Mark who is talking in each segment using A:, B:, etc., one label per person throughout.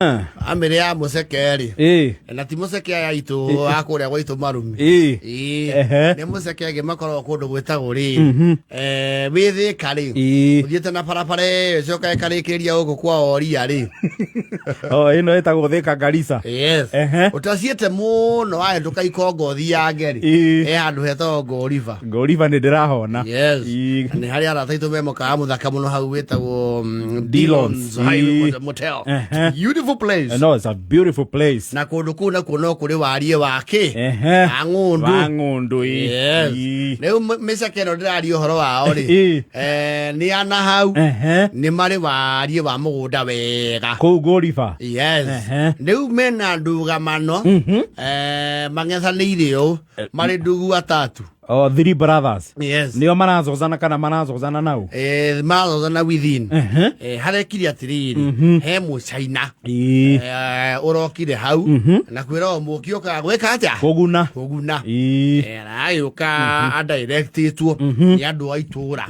A: Bamĩrĩ ya mũceke rĩ, na ti mũceke aya aitũ a kũrĩa gwaitũ marumi. Ĩĩ. Nĩ mũceke angĩ makoragwo kũndũ gwĩtagwo rĩrĩ, wĩ Thĩka rĩ, ũthiĩte na barabara ĩyo ĩcoka ĩkarĩkĩrĩria gũkũ kwa Oria rĩ.
B: O ĩno ĩtagwo Thĩka Garissa.
A: Yes. Ũtaciĩte mũno wahĩtũka Ikongo ũthiange rĩ, he handũ hetagwo Ngoriba.
B: Ngoriba nĩ ndĩrahona.
A: Yes. Na nĩ harĩ arata aitũ me mũkawa mũthaka mũno hau wĩtagwo
B: Dillon's.
A: Dillon's Highway Motel. Beautiful place.
B: No, it's a beautiful place.
A: Na kũndũ kũu nakuo no kũrĩ wariĩ wa kĩ? Wa ng'ũndũ.
B: Wa ng'ũndũ, ĩĩ.
A: Yes. Rĩu mĩceke ĩno ndĩraria ũhoro wao rĩ, nĩ ana hau, nĩ marĩ wariĩ wa mũgũnda wega.
B: Kũu Ngoriba.
A: Yes. Rĩu mena ndũgamano, mang'ethanĩire ũũ, marĩ ndugu atatu.
B: Oh, three brothers.
A: Yes.
B: Nĩo marazozana kana marazozana nau?
A: Marazozana within. Harekire atĩrĩrĩ, he mũcaina ũrokire hau na kwĩra mũki ũkaga gwĩka atĩa?
B: Kũguna.
A: Kũguna. Aragĩũka adirectĩtwo nĩ andũ a itũra.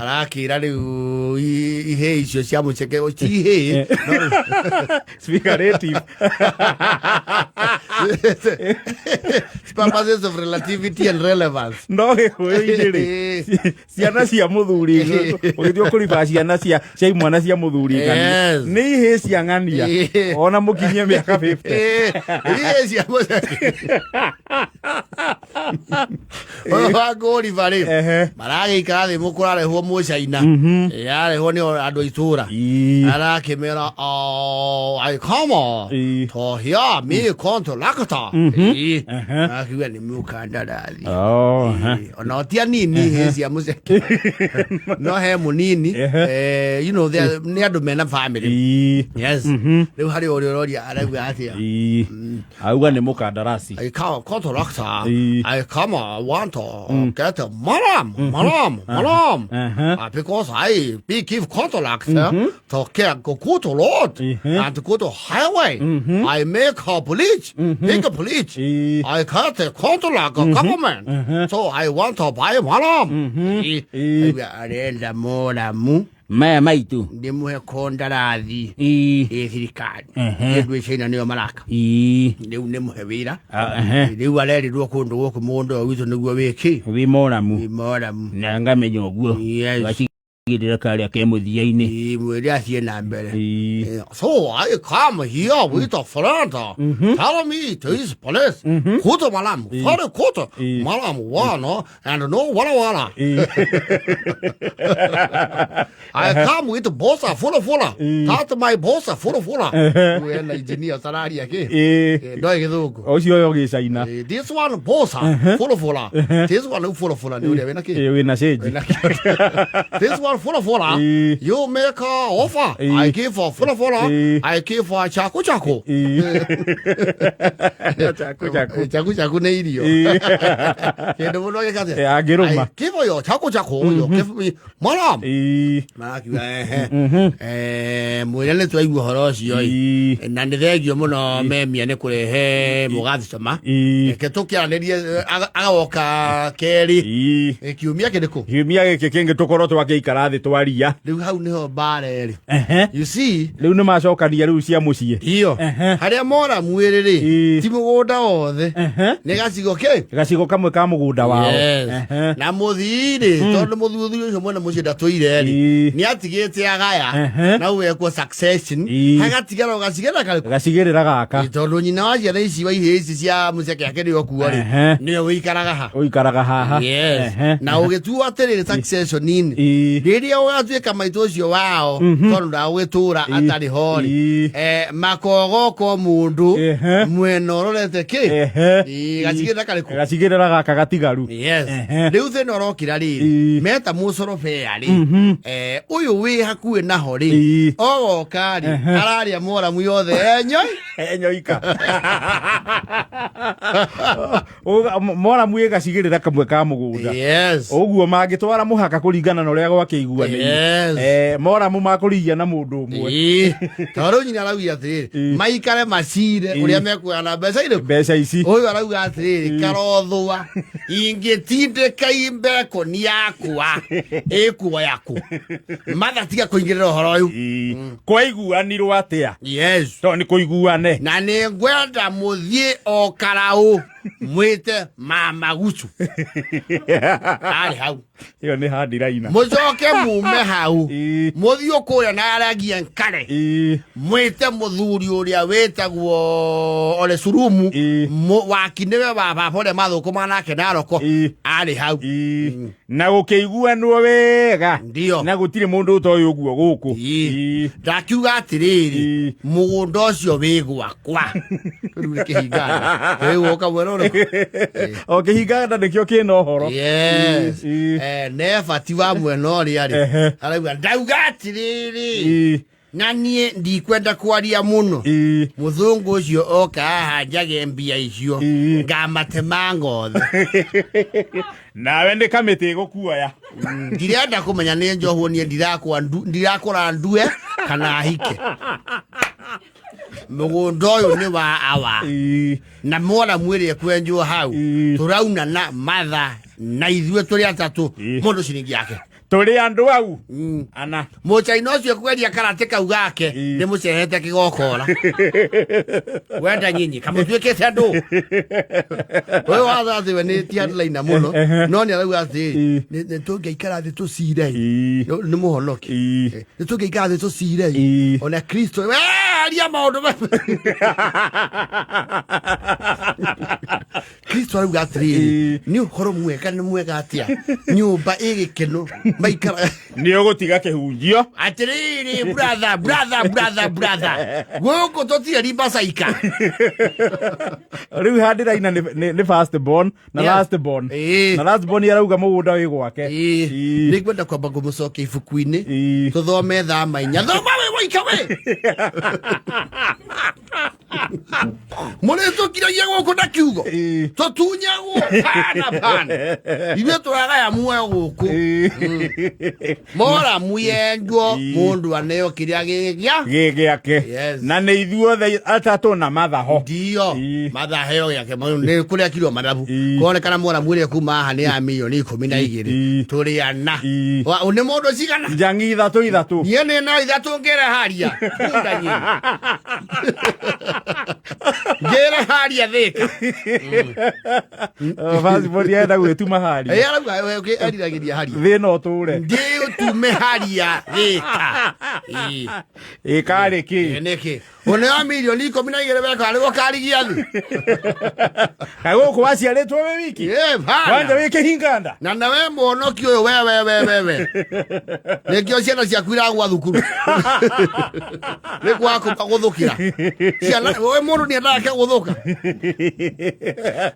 A: Arakĩra rĩu ihĩĩ icio cia mũceke ti ihĩĩ no rĩu-
B: Figurative.
A: Purposes of relativity and relevance.
B: No gĩkũyũ-inĩ rĩ, ciana cia mũthuri, ũgĩtua kũriba ciana cia imwana cia mũthuri ng'ania, nĩ ihĩĩ cia ng'ania, ona mũkinyie mĩaka 50.
A: Ihĩĩ cia mũthuri ũyũ wa ngũriba rĩ, maragĩikara thĩ, mũkũrarehwo mũcaina, arehwo nĩ andũ a itũra, arakĩmera, "Oh, I come to here me contractor." Akiuga nĩ mũkandarathi.
B: Oh, ehe.
A: Ona ti anini hĩ cia mũceke, no he mũnini. Nĩ andũ mena family. Yes. Rĩu harĩ ũrĩa ũroria arauga atĩa?
B: Auga nĩ mũkandarasi.
A: I come contractor. I come, I want to get a maram, maram, maram. Because I be give contract to get go good road and go to highway. I make a bridge, big bridge. I got a contract government. So I want to buy maram. Arenda moramu.
B: Maya maitũ.
A: Ndĩmũhe kondarathi ĩ thirikari. Ĩndũ China nĩyo maraka. Rĩu nĩmũhe wĩra.
B: Ah, ehe.
A: Rĩu arerirwo kũndũ gũkũ mũgũnda ũyũ witũ nĩguo wĩkĩ?
B: Wĩ moramu.
A: Wĩ moramu.
B: Na ngamenya ũguo.
A: Yes.
B: Gacigĩrĩra karĩa ke mũthia-inĩ.
A: Ĩ, mwĩre athiĩ na mbere. So I come here with a friend. Tell me this place. Kuto malam. Very kuto. Malam one and no wala wala. I come with bossa full full. That my bossa full full. Wena engineer sararia ki. Ndoĩ gĩthũngũ.
B: Ũcio ũyũ gĩcaina.
A: This one bossa full full. This one full full nĩ ũrĩa wĩna kĩ?
B: Wĩna cĩnji.
A: This one full full. You make a offer. I give for full full. I give for chaku chaku.
B: Chaku chaku.
A: Chaku chaku nĩ irio. Kĩndũ mũndũ agĩka atĩa?
B: Angĩrũma.
A: I give you chaku chaku. You give me maram. Marakiuga ehe. Mwĩre nĩ twaigua ũhoro ũcio ĩ. Na nĩ thengio mũno memia nĩ kũrehe mũgathicoma. Reke tũkĩaranĩrie, agoka kerĩ. Kiumia kĩrĩkũ?
B: Kiumia gĩkĩ kĩngĩ tũkorwo twakĩikara thĩ twaria.
A: Rĩu hau nĩho mbara ĩrĩ. You see?
B: Rĩu nĩ macokania rĩu cia mũciĩ.
A: Iyo. Harĩa mora mwĩrĩ rĩ, ti mũgũnda wothe. Nĩ gacigo kĩ?
B: Gacigo kamwe ka mũgũnda wao.
A: Yes. Na mũthii rĩ, tondũ mũthuri ũcio mwene mũciĩ ndatũire rĩ, nĩ atigĩte agaya na wekwo succession, hagatigara gacigĩrĩra karĩkũ?
B: Gacigĩrĩra gaka.
A: Tondũ nyina wa ciana ici wa ihĩĩ ici cia mũceke akĩrĩ o kuo rĩ, nĩwe ũikaraga ha.
B: Ũikaraga haha.
A: Yes. Na ũgĩtuo atĩrĩrĩ succession-inĩ, rĩrĩa ũgatuĩka maitũ ũcio wao, tondũ ndagũgĩtũra atarĩ ho rĩ, makogoka mũndũ mwena ũrorete kĩ? Gacigĩrĩra karĩkũ?
B: Gacigĩrĩra gaka gatigaru.
A: Yes. Rĩu thĩna ũrokĩra rĩrĩ, meta mũcorobea rĩ, ũyũ wĩ hakuhĩ naho rĩ, ogoka rĩ, ararĩa moramu yothe enyoi.
B: Enyoika. Moramu ĩ gacigĩrĩra kamwe ka mũgũnda.
A: Yes.
B: Ũguo mangĩtwara mũhaka kũringana na ũrĩa gwakĩiguanĩire.
A: Yes.
B: Moramu makũrigia na mũndũ ũmwe.
A: Tondũ rĩu nyina arauga atĩrĩrĩ, maikare macire ũrĩa mekuoya na mbeca irĩkũ?
B: Mbeca ici.
A: Ũyũ arauga atĩrĩrĩ, karothũa. Ingĩtindĩka imbekoni yakwa ĩkuoya kũ? Matha tiga kũingĩrĩra ũhoro ũyũ.
B: Kwaiguanirwo atĩa?
A: Yes.
B: To nĩ kũiguane.
A: Na nĩ ngwenda mũthiĩ o karaũ mwĩte mama gucu arĩ hau.
B: Ĩyo nĩ handiraina.
A: Mũcoke mume hau, mũthiĩ kũrĩa na aragia nkare, mwĩte mũthuri ũrĩa wĩtagwo Ole Surumu, waki nĩwe wa baba ũrĩa mathũkũma nake Naroko, arĩ hau.
B: Na gũkĩiguanwo wega.
A: Ndio.
B: Na gũtirĩ mũndũ ũtoĩ ũguo gũkũ.
A: Ndakiuga atĩrĩrĩ, mũgũnda ũcio wĩ gwakwa. Rĩu nĩ kĩhingana rĩu ũka mwena ũrĩkũ?
B: O kĩhingana nĩkĩo kĩna ũhoro.
A: Yes. Neba ti wa mwena ũrĩa rĩ, arauga ndauga atĩrĩrĩ, na niĩ ndikwenda kwaria mũno. Mũthũngũ ũcio oka haha njage mbia icio, ngamatema ngothe.
B: Nawe nĩ kamĩtĩ ĩgũkuoya.
A: Ndirenda kũmenya nĩ njohwo niĩ ndirakũra ndue kana hike. Mũgũnda ũyũ nĩ wa awa. Na mwona mwĩrĩ ekwenjwo hau, tũraunana matha na ithuĩ tũrĩ atatũ, mũndũ ciringi yake.
B: Tũrĩ andũ au ana.
A: Mũchaina ũcio kwendia karate kau gake, nĩ mũcehete kĩgokora wenda nyinyi kamũtuĩkĩte andũ. Ũyũ watho atĩ we nĩ ti hardliner mũno, no nĩ arauga atĩ nĩ tũngĩikara thĩ tũcire, nĩ mũhonoki, nĩ tũngĩikara thĩ tũcire, ona Kristo we aria maũndũ Kristo arauga atĩrĩrĩ, nĩ ũhoro mwega, nĩ mwega atĩa nyũmba ĩ gĩkeno maikara.
B: Nĩ ũgũtiga kĩhunjio.
A: Atĩrĩrĩ, brother, brother, brother, brother, gũkũ tũtirĩ ribacaika.
B: Rĩu handiraina nĩ first born na last born. Na last born arauga mũgũnda wĩ gwake.
A: Nĩ ngwenda kwamba ngũmũcokia ibuku-inĩ, tũthome thama 4. Thoma wĩ waika we. Mũrĩtũkiragia gũkũ na kiugo, tũtunyagwo pana pana. Ithuĩ tũragaya muoyo gũkũ. Mora muyenjwo, mũndũ aneo kĩrĩa gĩgĩa
B: gĩ gĩake.
A: Yes.
B: Na nĩ ithuothe atatũ na mathaho.
A: Ndio. Mathaheo gĩake nĩ kũrĩa kirwo mathabu, kuonekana mora mwĩrĩ kuma haha nĩ ya mirioni 12. Tũrĩ ana. Nĩ mũndũ cigana?
B: Njangi ithatũ ithatũ.
A: Niĩ nĩ na ithatũ ngĩre haria bunda nyinyi ngĩre haria thĩka.
B: First born enda gwĩtuma haria.
A: Ĩ, arauga we, eriragĩria haria.
B: Thĩna ũtũre.
A: Ndĩũtume haria thĩka.
B: Ĩkarĩ kĩ?
A: Nĩkĩ ũneo mirioni 12 weka arĩ gũkarigia thĩ?
B: Kaĩ gũkũ waciarĩtwo wĩ wiki?
A: Hana.
B: Wanja wĩ kĩhinganda.
A: Na nawe mũhonoki ũyũ, we we we we we, nĩkĩo ciana ciaku iragwa thukuru, nĩ kwaga gũthũkĩra ciana. We mũndũ nĩ endaga ke gũthũka.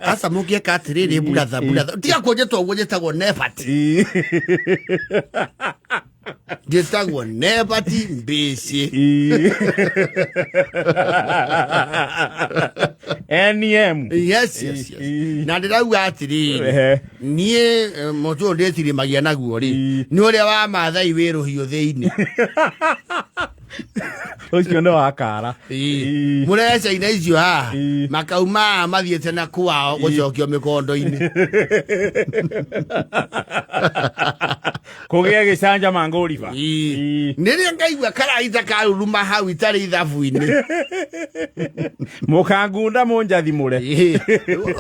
A: Aca mũngĩeka atĩrĩrĩ, buratha buratha, tiga kũnjĩta ũguo, njĩtagwo Nebat. Njĩtagwo Nebat Mbĩci.
B: NEM.
A: Yes. Na ndĩrauga atĩrĩrĩ, niĩ mũtũ ũyũ ndĩtirimagia naguo rĩ, nĩ ũrĩa wa Maathai wĩ rũhiũ thĩinĩ.
B: Ũcio nĩ wa kara.
A: Mũrecaina icio haha, makauma haha mathiĩte na kwao gũcokio mĩkondo-inĩ.
B: Kũgĩa gĩcanjama ngũriba.
A: Nĩrĩa ngaigua karaita karuruma hau itarĩ ithabu-inĩ.
B: Mũkangunda mũnjathimũre.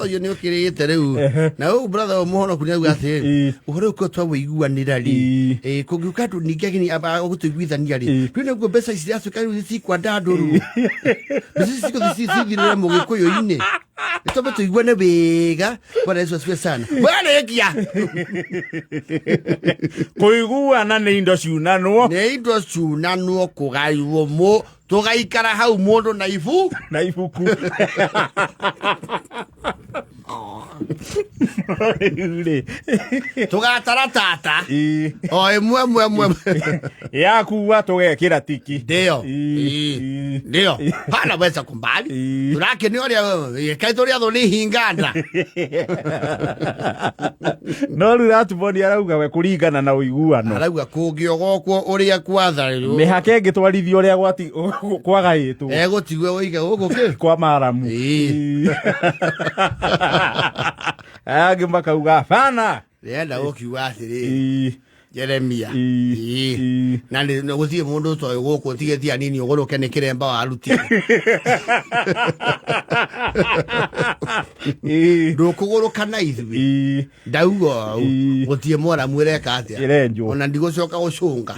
A: Ũyũ nĩ ũkĩrĩte rĩu na ũyũ brother ũyũ mũhonoku nĩ auga atĩrĩrĩ, ũhoro ũyũ ko twawĩiguanĩra rĩ, kũngĩũka andũ ningĩ ageni gũtũiguithania rĩ, rĩu nĩguo mbeca ici iratuĩka rĩu cikwanda andũ rĩu mbeca ici cigũthiĩ cithirĩre mũgĩkũyũ-inĩ. Nĩtwambe tũiguane wega. Bwana Yesu asifiwe sana. Warĩkia.
B: Kũiguana nĩ indo ciunanwo.
A: Nĩ indo ciunanwo kũgaywo mũ tũgaikara hau mũndũ na ibu
B: na ibuku. Rĩu rĩ,
A: tũgatara tata o ĩmwe ĩmwe ĩmwe.
B: Yakuwa tũgekĩra tiki.
A: Ndio. Ndio hana weza kumbali. Tũrakĩnĩ ũrĩa kaĩ tũrĩ athũ nĩ hinganda.
B: No rĩu ratuboni arauga we kũringana na ũiguano.
A: Arauga kũngĩogokwo ũrĩa kwatharirwo,
B: mĩhaka ĩngĩtwarithio ũrĩa kwagaĩtwo,
A: egũtigwo ũige gũkũ kĩ
B: kwa maramu. Aya angĩ makauga bana.
A: Ndĩrenda gũkiuga atĩrĩrĩ, Jeremia.
B: Ii, ii.
A: Na nĩ gũtirĩ mũndũ ũtoĩ gũkũ tigĩtie anini ũgũrũke nĩ kĩremba warutire. Ndũkũgũrũka na ithuĩ. Ndauga ũũ, gũtirĩ mwaramu ĩreka atĩa.
B: Ĩrenjwo.
A: Ona ndigũcoka gũcũnga.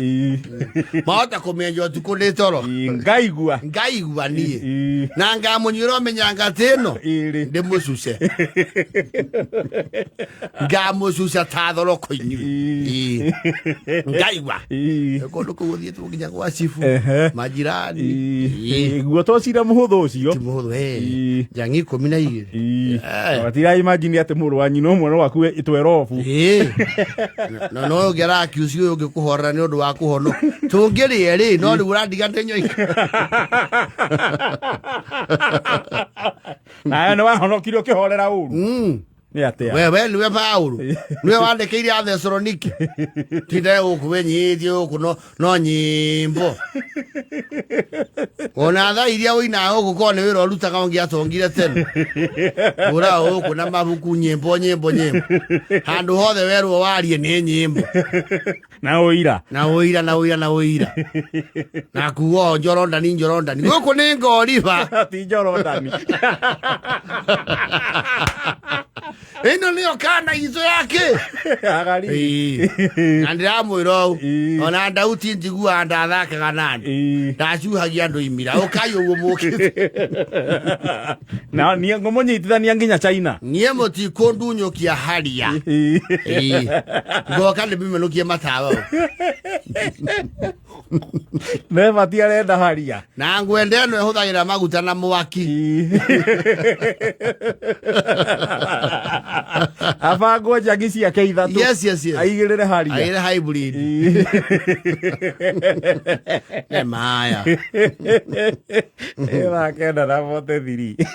A: Mahota kũmĩenja ũtukũ ndĩ toro.
B: Ngaigua.
A: Ngaigua niĩ. Na ngamũnyuĩra ũmenya ngatĩ ĩno.
B: Ĩrĩ.
A: Ndĩmũcuce. Ngamũcuca ta thoroko inyuĩ. Ngaigua. Kũndũ kũu gũthiĩtwo nginya gwa cibu. Majirani.
B: Guo to cira mũhũthũ ũcio.
A: Ti mũhũthũ, eh. Njangi 12.
B: Watira imagine atĩ mũrũ wa nyina ũmwe no akue twerobu.
A: No no ũngĩ arakiuci ũyũ ũngĩ kũhorera nĩ ũndũ wa kũhonoka. Tũngĩrĩa rĩ, no rĩu ũrandiga ndĩ nyoika.
B: Nawe nĩ wahonokire ũkĩhorera ũru. Nĩ atĩa?
A: We nĩwe Paulo. Nĩwe wandĩkĩire Athesalonike. Tinde gũkũ wĩnyihĩtie gũkũ no no nyĩmbo. Ona thaa iria ũinaga gũkũ korwo nĩ wĩra ũrutaga ũngĩatongire tene. Ũra gũkũ na mabuku nyĩmbo nyĩmbo nyĩmbo. Handũ hothe werwo warie nĩ nyĩmbo.
B: Na ũira.
A: Na ũira na ũira na ũira. Na kuo Njorondani Njorondani. Gũkũ nĩ ngoriba.
B: Ti Njorondani.
A: Ĩno nĩyo kana itũ yake.
B: Agari.
A: Na ndĩramwĩra ũũ. Ona Dauti njiguaga ndathakaga na andũ. Ndacuhagia andũ imira. Ũkai ũguo mũkĩte.
B: Na niĩ ngũmũnyitithania nginya China.
A: Niĩ mũtikũndunyũkia haria. Ngoka ndĩmĩmenũkie matawa.
B: Nebati arenda haria.
A: Na ngwende ĩno ĩhũthagĩra maguta na mwaki.
B: Abangwo njagi ciake ithatũ.
A: Yes, yes, yes.
B: Aigĩrĩre haria.
A: Aigĩrĩre hybrid. Nĩ maya.
B: Ĩthaa 9:43.